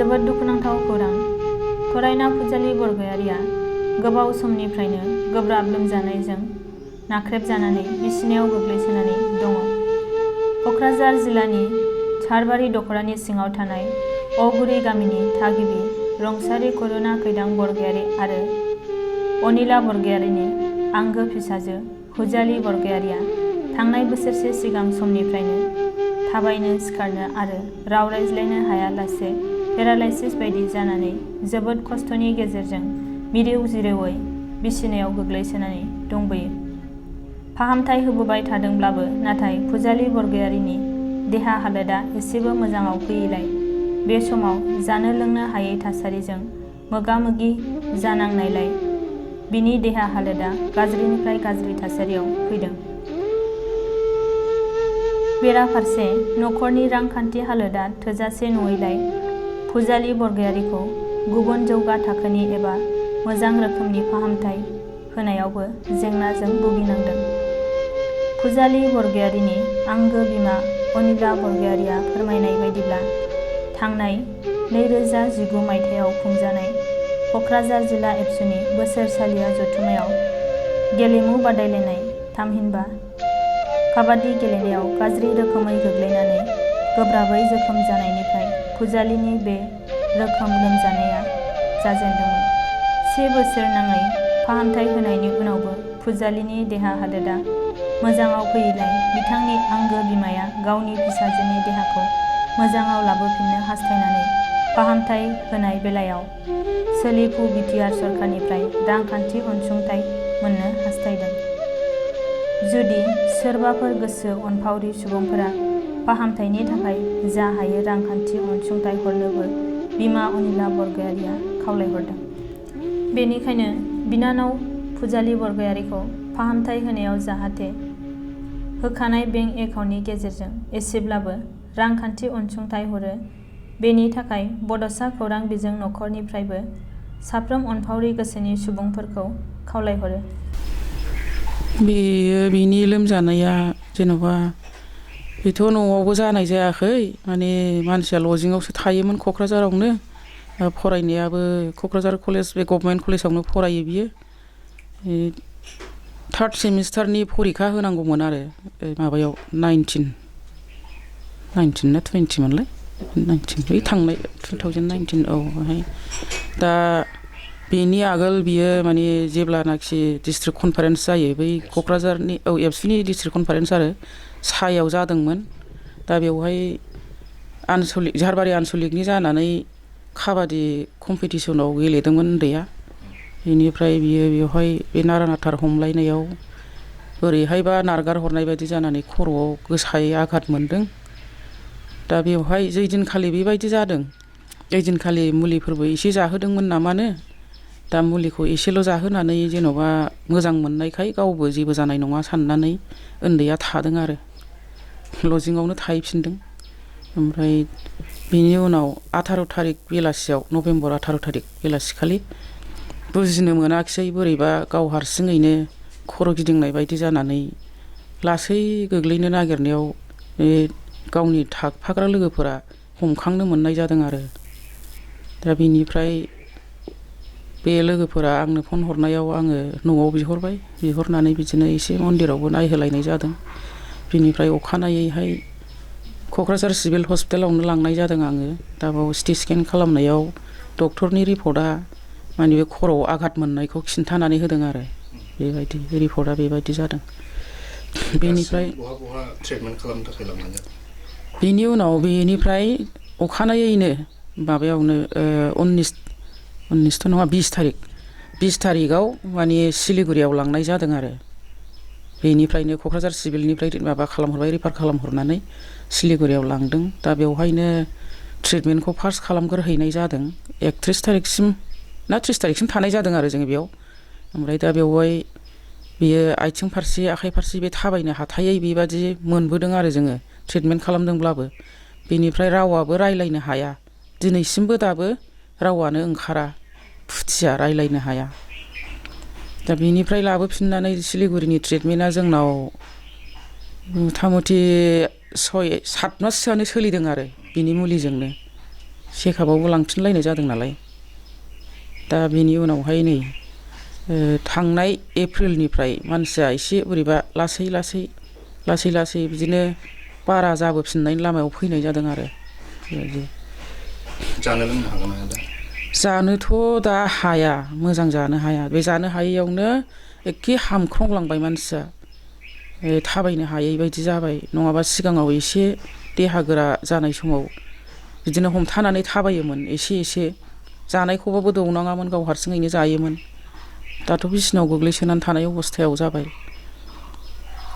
जोबोद दुखुनांथाव खौरां। फरायना फुजालि बरगयारिया गोबाव समनिफ्रायनो गोब्राब लोमजानायजों नाख्रेबजानानै बिसिनायाव गोग्लैसोनानै दङ। क'क्राझार जिल्लानि झारबारि दख'रानि सिङाव थानाय अगुरि गामिनि थागिबि रुंसारि करुणा खैदां बरगयारि आरो अनिला बरगयारिनि आंगो फिसाजो फुजालि बरगयारिया थांनाय बोसोरसे सिगां समनिफ्रायनो थाबायनो सिखारनो आरो राव रायज्लायनो हायालासे पेरालाइसिस बायदि जानानै जोबोद खस्थ'नि गेजेरजों मिरौ जिरौयै बिसिनायाव गोग्लैसोनानै दंबोयो। फाहामथाय होबोबाय थादोंब्लाबो नाथाय फुजालि बरगयारिनि देहा हालोदा एसेबो मोजाङाव फैयैलाय बे समाव जानो लोंनो हायै थासारिजों मोगा मोगि जानांनायलाय बिनि देहा हालोदा गाज्रिनिफ्राय गाज्रि थासारियाव फैदों। बेराफारसे नखरनि रांखान्थि हालोदा थोजासे नङैलाय फुजालि बरगयारिखौ गुबुन जौगा थाखोनि एबा मोजां रोखोमनि फाहामथाय होनायावबो जेंनाजों भुगिनांदों। फुजालि बरगयारिनि आंगो बिमा अनिला बरगयारिया फोरमायनाय बायदिब्ला थांनाय 2019 मायथाइयाव खुंजानाय क'क्राझार जिल्ला एबसुनि बोसोरसालिया जथुम्मायाव गेलेमु बादायलायनाय थामहिनबा काबादि गेलेनायाव गाज्रि रोखोमै गोग्लैनानै गोब्राबै जोखोम जानायनिफ्राय फुजालिनि बे रोखोम लोमजानाया जाजेनदोंमोन। 1 बोसोर नाङै फाहामथाय होनायनि उनावबो फुजालिनि देहा हालोदा मोजाङाव फैयैलाय बिथांनि आंगो बिमाया गावनि फिसाजोनि देहाखौ मोजाङाव लाबोफिननो हास्थायनानै फाहामथाय होनाय बेलायाव सोलिफु बिटिआर सरकारनिफ्राय रांखान्थि अनसुंथाइ मोननो हास्थायदों। जुदि सोरबाफोर गोसो अनफावरि सुबुंफोरा फाहामथायनि थाखाय जा हायो रांखान्थि अनसुंथाइ हरनोबो बिमा अनिला बरगयारिया खावलायहरदों। बेनिखायनो बिनानाव फुजालि बरगयारिखौ फाहामथाय होनायाव जाहाथे होखानाय बेंक एकाउन्टनि गेजेरजों एसेब्लाबो रांखान्थि अनसुंथाइ हरो बेनि थाखाय बड'सा खौरां बिजों नखरनिफ्रायबो साफ्रोम अनफावरि गोसोनि सुबुंफोरखौ खावलायहरो। बिनि लोमजानाया जेन'बा बेथ' न'आवबो जानाय जायाखै, माने मानसिया लजिंआवसो थायोमोन क'क्राझारावनो। फरायनायाबो क'क्राझार कलेज बे गभर्नमेन्ट कलेजावनो फरायो बियो। 3rd सेमिस्टारनि फरिखा होनांगौमोन आरो माबायाव 19 ना 20 मोनलाय 19 बै थांनाय 2019 औ बेहाय दा बेनि आगोल बियो माने जेब्लानाखि डिस्ट्रिक्ट कनफारेन्स जायो बै क'क्राझारनि एबसुनि डिस्ट्रिक्ट कनफारेन्स आरो सायाव जादोंमोन। दा बेवहाय आनसलिक झारबारि आनसलिकनि जानानै काबादि कम्पिटिसनाव गेलेदोंमोन उन्दैया। बेनिफ्राय बियो बेवहाय बे नारानाथार हमलायनायाव ओरैहायबा नारगार हरनाय बायदि जानानै खर'आव गोसायै आघात मोनदों। दा बेवहाय जैदिनखालि बेबायदि जादों ओइदिनखालि मुलिफोरबो एसे जाहोदोंमोन नामानो। दा मुलिखौ एसेल' जाहोनानै जेन'बा मोजां मोननायखाय गावबो जेबो जानाय नङा साननानै उन्दैया थादों आरो लजिंआवनो थाहैफिनदों। ओमफ्राय बेनि उनाव 18 थारिख बेलासियाव नभेम्बर 18 थारिख बेलासिखालि बुजिनो मोनाखिसै बोरैबा गाव हारसिङैनो खर' गिदिंनाय बायदि जानानै लासै गोग्लैनो नागिरनायाव गावनि थाफाग्रा लोगोफोरा हमखांनो मोननाय जादों आरो। दा बेनिफ्राय बे लोगोफोरा आंनो फन हरनायाव आङो न'आव बिहरनानै बिदिनो एसे मन्दिरावबो नायहोलायनाय जादों। बिनिफ्राय अखानायैहाय क'क्राझार सिभिल हस्पिटालावनो लांनाय जादों आङो। दा बाव सिटि स्केन खालामनायाव डक्टरनि रिपर्टआ माने बे खर'आव आघात मोननायखौ खिन्थानानै होदों आरो बेबायदि रिपर्टआ बेबायदि जादों। बेनिफ्राय ट्रिटमेन्ट खालामनो थाखाय लांनाय जादों। बेनि उनाव बेनिफ्राय अखानायैनो माबायावनो 19थ' नङा 20 थारिखआव माने सिलिगुरियाव लांनाय जादों आरो बेनिफ्रायनो क'क्राझार सिभिलनिफ्राय माबा खालामहरबाय रिफार खालामहरनानै सिलिगुरियाव लांदों। दा बेवहायनो ट्रिटमेन्टखौ फार्स्ट खालामग्रोहैनाय जादों। 31 थारिखसिम ना 30 थारिखसिम थानाय जादों आरो जोङो बेयाव। ओमफ्राय दा बेवहाय बियो आथिं फारसे आखाइ फारसे बे थाबायनो हाथायै बेबादि मोनबोदों आरो जोङो ट्रिटमेन्ट खालामदोंब्लाबो। बेनिफ्राय रावाबो रायलायनो हाया, दिनैसिमबो दाबो रावानो ओंखारा, फुथिया रायलायनो हाया। दा बेनिफ्राय लाबोफिननानै सिलिगुरिनि ट्रिटमेन्टआ जोंनाव मथा मथि 6-7 माससोआनो सोलिदों आरो बिनि मुलिजोंनो। चेकआपआवबो लांफिनलायनाय जादों नालाय दा बेनि उनावहाय नै थांनाय एप्रिलनिफ्राय मानसिया एसे बोरैबा लासै लासै बिदिनो बारा जाबोफिननायनि लामायाव फैनाय जादों आरो बेबायदि। जानो लोंनो हागोन ना दा? जानोथ' दा हाया, मोजां जानो हाया। बे जानो हायैयावनो एखे हामख्रंलांबाय मानसिया, थाबायनो हायै बायदि जाबाय। नङाबा सिगाङाव एसे देहा गोरा जानाय समाव बिदिनो हमथानानै थाबायोमोन एसे जानायखौबाबो दौनाङामोन, गाव हारसिङैनो जायोमोन। दाथ' बिसिनायाव गोग्लैसोनानै थानाय अबस्थायाव जाबाय।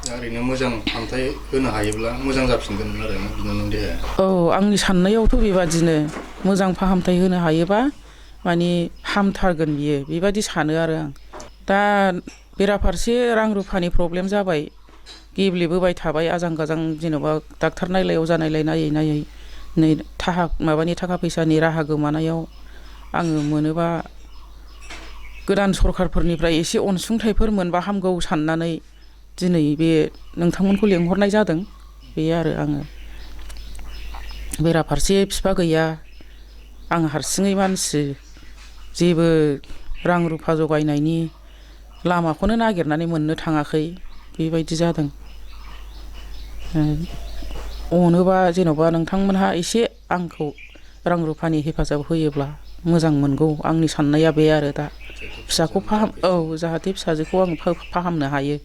ओरैनो मोजां फाहामथाय होनो हायोब्ला मोजां जाफिनगोन आरो ना बिनानावनि देहाया? औ, आंनि साननायावथ' बेबादिनो मोजां फाहामथाय होनो हायोबा माने हामथारगोन बियो, बेबायदि सानो आरो आं। दा बेराफारसे रां रुफानि प्रब्लेम जाबाय, गेब्लेबोबाय थाबाय आजां गाजां, जेन'बा डाक्टार नायलायाव जानायलाय नायै नै थाखा फैसानि राहा गोमानायाव आङो मोनोबा गोदान सरखारफोरनिफ्राय एसे अनसुंथाइफोर मोनबा हामगौ साननानै दिनै बे नोंथांमोनखौ लेंहरनाय जादों। बे आरो आङो बेराफारसे बिफा गैया, आं हारसिङै मानसि, जेबो रां रुफा जगायनायनि लामाखौनो नागिरनानै मोननो थाङाखै, बेबायदि जादों। अनोबा जेन'बा नोंथांमोनहा एसे आंखौ रां रुफानि हेफाजाब होयोब्ला मोजां मोनगौ, आंनि साननाया बे आरो दा। फिसाखौ जाहाथे फिसाजोखौ आं फाहामनो हायो,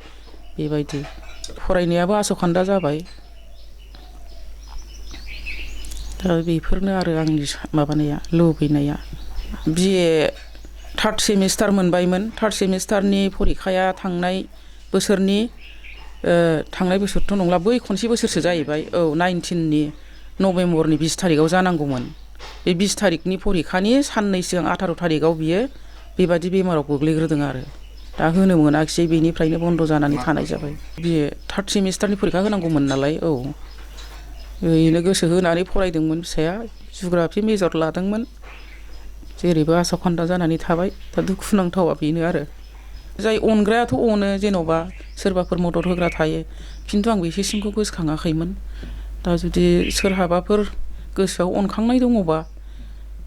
बेबायदि। फरायनायाबो आसखान्दा जाबाय। दा बेफोरनो आरो आंनि माबानाया, लुबैनाया। BA 3rd semester मोनबायमोन। 3rd सेमिस्टारनि परिखाया थांनाय बोसोरथ' नंला, बै खनसे बोसोरसो जाहैबाय। 19नि नभेम्बरनि 20 थारिखआव जानांगौमोन। बे 20 थारिखनि परिखानि साननै सिगां 18 थारिखआव बियो बेबादि बेमाराव गोग्लैग्रोदों आरो दा होनो मोनाखिसै, बेनिफ्रायनो बन्द' जानानै थानाय जाबाय। BA 3rd सेमिस्टारनि परिखा होनांगौमोन नालाय। ओरैनो गोसो होनानै फरायदोंमोन फिसाया, जुग्राफि मेजर लादोंमोन, जेरैबो आसखान्दा जानानै थाबाय। दा दुखुनांथावा बेनो आरो। जाय अनग्रायाथ' अनो, जेन'बा सोरबाफोर मदद होग्रा थायो, खिन्थु आं बेसिमखौ गोसोखाङाखैमोन। दा जुदि सोरहाबाफोर गोसोआव अनखांनाय दङबा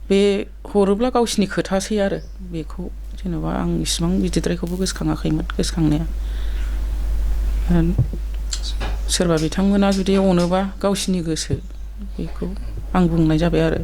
बे हरोब्ला गावसिनि खोथासै आरो, बेखौ जेन'बा आं इसिबां बिदिद्रायखौबो गोसोखाङाखैमोन गोसोखांनाया। सोरबा बिथांमोना जुदि अनोबा गावसिनि गोसो, बेखौ आं बुंनाय जाबाय आरो।